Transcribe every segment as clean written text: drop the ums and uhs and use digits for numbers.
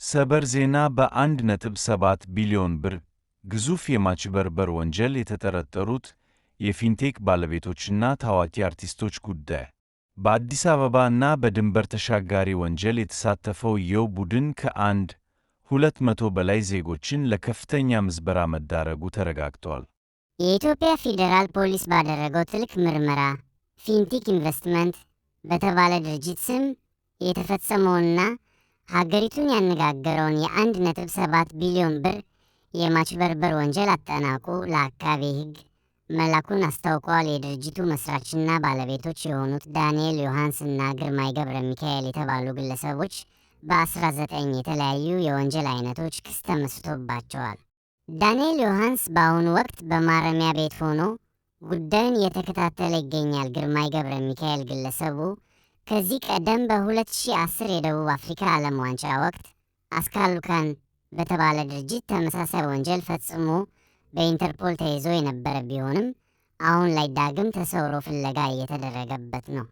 ሰበር ዜና። በ1.7 ቢሊዮን ብር ግዙፍ የማጭበርበር ወንጀል የተጠረጠሩት የፊንቴክ ባለቤቶችና ታዋቂ አርቲስቶች ጉዳይ። በአዲስ አበባ እና በድንበር ተሻጋሪ ወንጀል የተሳተፈው ይኸው ቡድን ከ1,200 በላይ ዜጎችን ለከፍተኛ ምዝበራ መዳረጉ ተረጋግጧል። የኢትዮጵያ ፌዴራል ፖሊስ ባደረገው ጥልቅ ምርመራ ፊንቴክ ኢንቨስትመንት በተባለ ድርጅት ስም የተፈጸመውንና ሀገሪቱን ያነጋገረውን የ1.7 ቢሊዮን ብር የማጭበርበር ወንጀል አጠናቆ ለአቃቤ ሕግ መላኩን አስታውቋል። የድርጅቱ መስራችና ባለቤቶች የሆኑት ዳንኤል ዮሐንስ እና ግርማይ ገብረ ሚካኤል የተባሉ ግለሰቦች በ19 የተለያዩ የወንጀል አይነቶች ክስ ተመስርቶባቸዋል። ዳንኤል ዮሐንስ በአሁኑ ወቅት በማረሚያ ቤት ሆኖ ጉዳዩን እየተከታተለ ይገኛል። ግርማይ ገብረ ሚካኤል ግለሰቡ ከዚህ ቀደም በ2010 የደቡብ አፍሪካ ዓለም ዋንጫ ወቅት አስካሉካን በተባለ ድርጅት ተመሳሳይ ወንጀል ፈጽሞ በኢንተርፖል ተይዞ የነበረ ቢሆንም፣ አሁን ላይ ዳግም ተሰውሮ ፍለጋ እየተደረገበት ነው።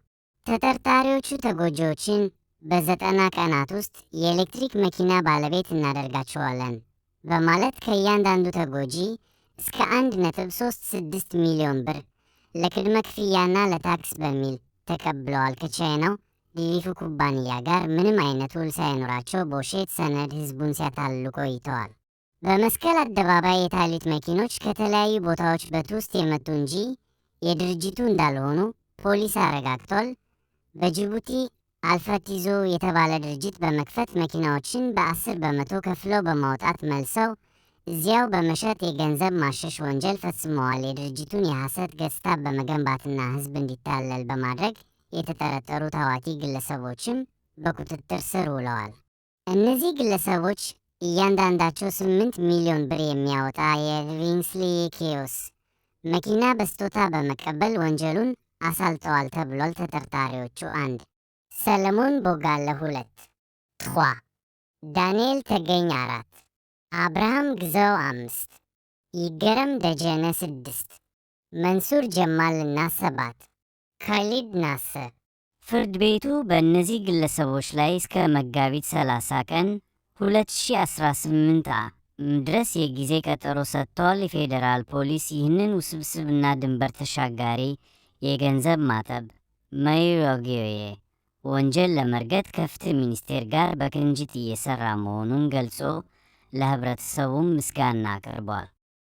ተጠርጣሪዎቹ ተጎጂዎችን በ90 ቀናት ውስጥ የኤሌክትሪክ መኪና ባለቤት እናደርጋቸዋለን በማለት ከእያንዳንዱ ተጎጂ እስከ 1.36 ሚሊዮን ብር ለቅድመ ክፍያና ለታክስ በሚል ተቀብለዋል። ከቻይናው ዲሊፉ ኩባንያ ጋር ምንም አይነት ውል ሳይኖራቸው በውሸት ሰነድ ህዝቡን ሲያታልሉ ቆይተዋል። በመስቀል አደባባይ የታዩት መኪኖች ከተለያዩ ቦታዎች በትውስት የመጡ እንጂ የድርጅቱ እንዳልሆኑ ፖሊስ አረጋግጧል። በጅቡቲ አልፈቲዞ የተባለ ድርጅት በመክፈት መኪናዎችን በ10% ከፍለው በማውጣት መልሰው እዚያው በመሸጥ የገንዘብ ማሸሽ ወንጀል ፈጽመዋል። የድርጅቱን የሐሰት ገጽታ በመገንባትና ህዝብ እንዲታለል በማድረግ የተጠረጠሩ ታዋቂ ግለሰቦችም በቁጥጥር ስር ውለዋል። እነዚህ ግለሰቦች እያንዳንዳቸው 8 ሚሊዮን ብር የሚያወጣ የቪንስሊ ኬዮስ መኪና በስጦታ በመቀበል ወንጀሉን አሳልጠዋል ተብሏል። ተጠርጣሪዎቹ አንድ፣ ሰለሞን ቦጋለ፣ ሁለት፣ trois፣ ዳንኤል ተገኝ፣ አራት፣ አብርሃም ግዘው፣ አምስት፣ ይገረም ደጀነ፣ ስድስት፣ መንሱር ጀማል እና ሰባት፣ ካሊድ ናስር። ፍርድ ቤቱ በእነዚህ ግለሰቦች ላይ እስከ መጋቢት 30 ቀን 2018 ዓ.ም ድረስ የጊዜ ቀጠሮ ሰጥቷል። የፌዴራል ፖሊስ ይህንን ውስብስብና ድንበር ተሻጋሪ የገንዘብ ማጠብ መዮጌዬ ወንጀል ለመርገጥ ከፍትህ ሚኒስቴር ጋር በቅንጅት እየሰራ መሆኑን ገልጾ ለህብረተሰቡም ምስጋና አቅርቧል።